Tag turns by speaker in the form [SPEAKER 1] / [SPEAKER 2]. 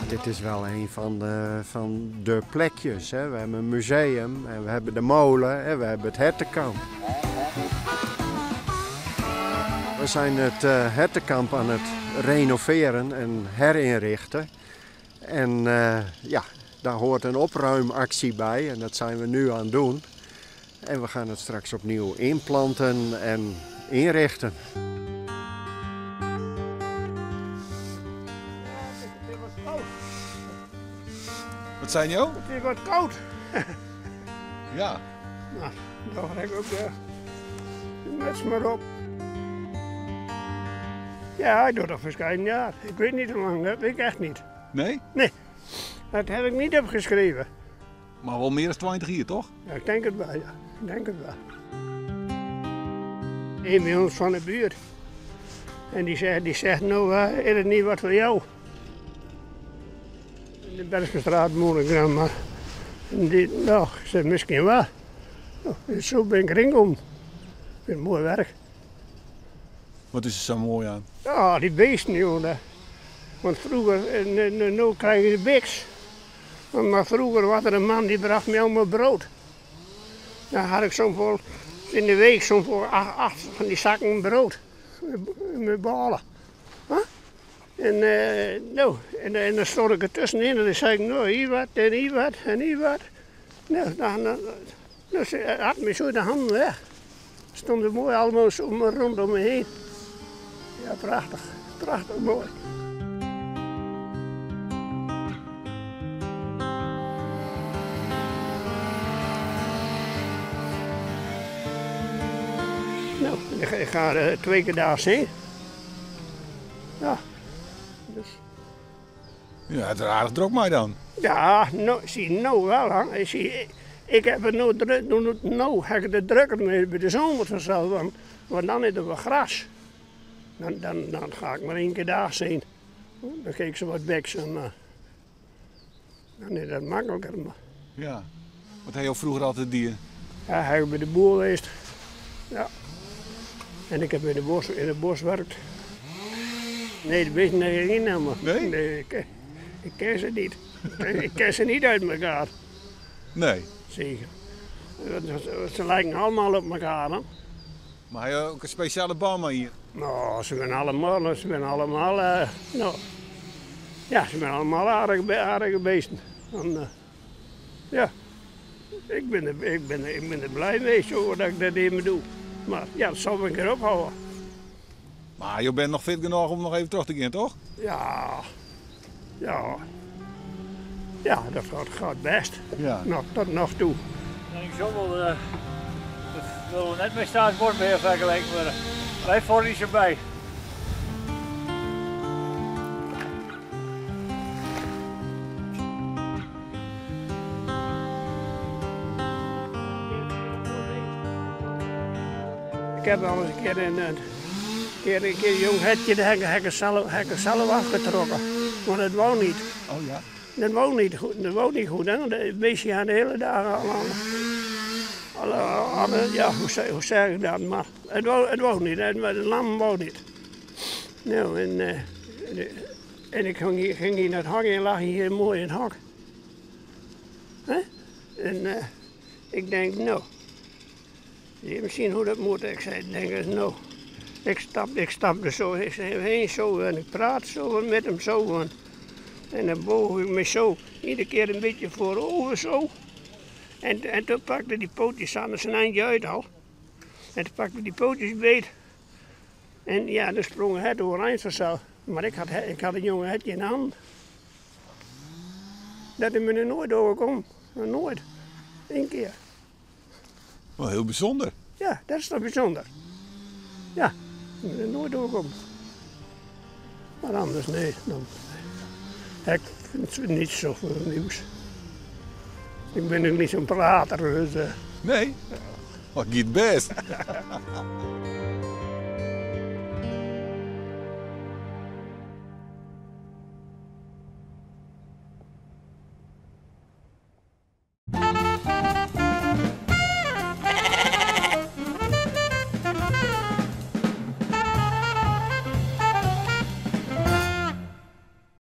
[SPEAKER 1] Dit is wel een van de, van de plekjes. Hè. We hebben een museum en we hebben de molen en we hebben het hertenkamp. We zijn het eh, hertenkamp aan het renoveren en herinrichten. En eh, ja, daar hoort een opruimactie bij en dat zijn we nu aan het doen. En we gaan het straks opnieuw inplanten en inrichten.
[SPEAKER 2] Wat zijn jo?
[SPEAKER 3] Het is wat koud.
[SPEAKER 2] Ja.
[SPEAKER 3] Nou, dan ga ik ook de, de muts maar op. Ja, ik doe dat verschillende jaar. Ik weet niet hoe lang, dat weet ik echt niet.
[SPEAKER 2] Nee?
[SPEAKER 3] Nee, dat heb ik niet opgeschreven.
[SPEAKER 2] Maar wel meer dan 20 hier, toch?
[SPEAKER 3] Ja, ik denk het wel, ja. Ik denk het wel. Een bij ons van de buurt. En die zegt, die zegt nou, uh, is het niet wat voor jou? In de Bergstraat moet ik dan maar. En die, nou, ik zeg misschien wel. Nou, zo ben ik erin gekomen. Ik vind het mooi werk.
[SPEAKER 2] Wat is er zo mooi aan?
[SPEAKER 3] Ja, die beesten, joh. Want vroeger, nu krijg je de biks. Maar vroeger was er een man die bracht me allemaal brood. Dan had ik zo'n vol, in de week zo'n voor acht, acht van die zakken brood. Met ballen. Huh? En, uh, nou, en, en dan stond ik er tussenin en dan zei ik, nou, hier wat en hier wat en hier wat. Nou, dan, dan, dan had me zo de handen weg. Stonden mooi allemaal zo rondom me heen. Ja, prachtig. Prachtig mooi. Nou, ik ga uh, twee keer daar heen. Ja, dus.
[SPEAKER 2] Ja, het is aardig druk mij dan.
[SPEAKER 3] Ja, nou, zie nou wel. Hè. Zie, ik heb het nou druk, nou, nou heb ik het drukker mee bij de zomer vanzelf, want, want dan is er wel gras. Dan, dan, dan ga ik maar één keer daar zijn. Dan kijk ik ze wat beks en uh, dan is dat makkelijker. Maar.
[SPEAKER 2] Ja. Wat heb je vroeger altijd dier?
[SPEAKER 3] Ja, hij is bij de boer geweest. Ja. En ik heb in de bos, in het bos gewerkt. Nee, de beesten heb ik niet helemaal.
[SPEAKER 2] Nee?
[SPEAKER 3] Nee, ik, ik ken ze niet. ik ken ze niet uit elkaar.
[SPEAKER 2] Nee.
[SPEAKER 3] Zeker. Ze lijken allemaal op elkaar, hè.
[SPEAKER 2] Maar hij heeft ook een speciale baan hier?
[SPEAKER 3] Nou, ze zijn allemaal, ze zijn allemaal, uh, nou, ja, ze zijn allemaal aardige, aardige beesten. En, uh, ja, ik ben, er, ik, ben er, ik ben er blij mee zo dat ik dat even doe. Maar ja, dat zal ik een keer ophouden.
[SPEAKER 2] Maar je bent nog fit genoeg om nog even terug te gaan, toch?
[SPEAKER 3] Ja, ja. Ja, dat gaat, gaat best.
[SPEAKER 2] Ja.
[SPEAKER 3] Nog, tot nog toe.
[SPEAKER 4] Ik zo wel, uh, dat willen we net met Staatsbosbeheer vergelijken, maar wij voeren niet zo bij.
[SPEAKER 3] Ik heb al eens een keer een, een keer, een keer een jong hertje, dat heb ik, heb ik zelf, heb ik zelf afgetrokken. Maar dat wou niet.
[SPEAKER 2] Oh ja?
[SPEAKER 3] Dat wou niet goed, dat wou niet goed hè. Want beestje had de hele dag al aan. Alle, alle, ja, hoe zeg, hoe zeg ik dat? Maar het wou, het wou niet, het, het lam wou niet. Nou, en, uh, en ik ging hier, ging hier naar het hok en lag hier mooi in het hok. Hè? En uh, ik denk, nou, misschien hoe dat moet. Ik zei, denk eens, nou, ik stap, ik stap er zo heen zo en ik praat zo met hem zo. En, en dan boog ik me zo, iedere keer een beetje voorover zo. En, en toen pakte die pootjes aan zijn eindje uit al. En toen pakte die pootjes beet. En ja, dan sprong het overeind vanzelf. Maar ik had, ik had een jonge hertje in de hand. Dat is me er nooit overkomen. Nooit. Eén keer.
[SPEAKER 2] Wel heel bijzonder.
[SPEAKER 3] Ja, dat is toch bijzonder. Ja, ik ben er nooit doorgekomen. Maar anders, nee. Dan, ik vind het niet zoveel nieuws. Ik ben ook niet zo'n prater. Dus,
[SPEAKER 2] Nee? Maar het gaat best.